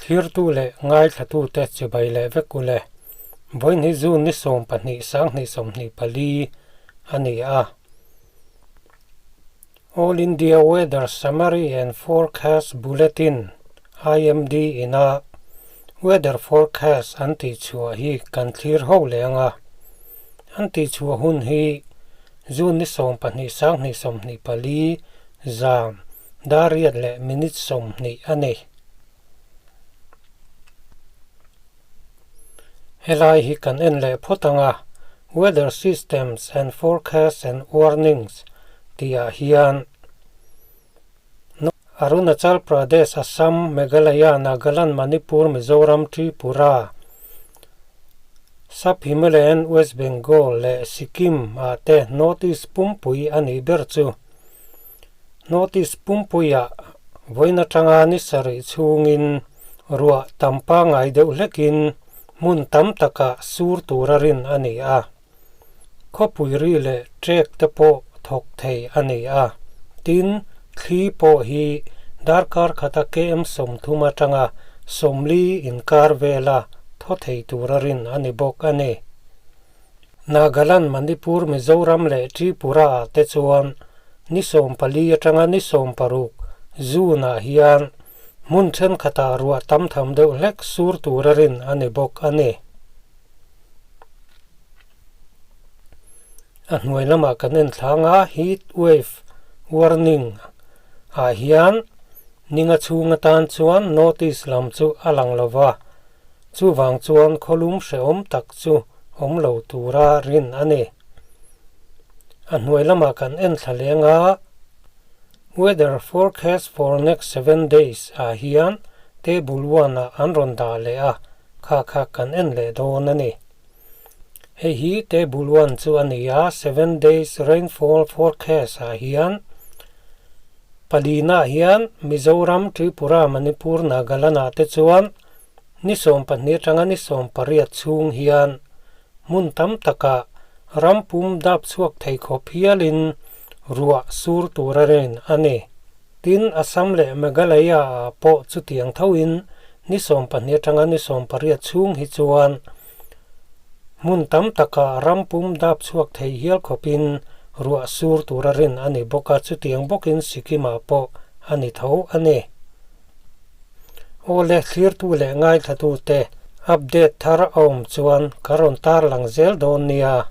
Thlirtu leh ngaithlatute chibai leh vek u le. Vawiin June ni 12 2024 a ni a. All India Weather Summary and Forecast Bulletin, IMD, ina weather forecast an tihchhuah hi kan thlir ho leh ang a. An tihchhuah hun hi June ni 12 2024 zan dar riat leh minute 20 a ni. Helai hi kan en leh phawt ang a, Weather Systems and Forecasts and Warnings tihah hian Arunachal Pradesh, Assam, Meghalaya, Nagaland, Manipur, Mizoram, Tripura, Sub Himalayan, West Bengal leh Sikkim ah te North East pumpui a nih ber chu. North East pumpuiah vawiin atanga ni sarih chhungin ruah tam pangngai deuh hlekin hmun tam takah sur tura rin a ni a. Khawpui ri leh trek te pawh thawk thei a ni a, tin, thli pawh hi darkar khata KM 30 atanga 40 inkar vela thaw thei tura rin a ni bawk a ni. Nagaland, Manipur, Mizoram leh Tripura ah te chuan ni 14 atanga ni 16 June ah hian hmun thenkhatah ruah tam tham deuh hlek sur tura rin a ni bawk a ni. A hnuai lamah kan en thlang a, heat wave warning ah hian ninga chhung atan chuan notice lam chu a lang lo va, chuvang chuan khawlum hrehawm tak chu awm lo tura rin a ni. A hnuai lamah kan en thla leng a, weather forecast for next 7 days ah hian table one ah an rawn dah leh a, kha kha kan en leh dawn a ni. Hei hi table one chu a ni a, 7 days rainfall forecast ah hian palina ah hian Mizoram, Tripura, Manipur, Nagaland ah te chuan ni 12 atanga ni 18 chhung hian hmun tam takah ram pum dap chhuak thei khawp hialin ruah sur tur a rin a ni. Tin, Assam leh Meghalaya ah pawh chutiang thoin ni 12 atanga ni 18 chhung hi chuan hmun tam takah ram pum dap chhuak thei hial khawpin ruah sur tur a rin a ni bawk a, chutiang bawkin Sikkim ah pawh a ni tho a ni. Awle thlirtu leh ngaithlatute update thar a awm chuan ka rawn tarlang zel dawn nia.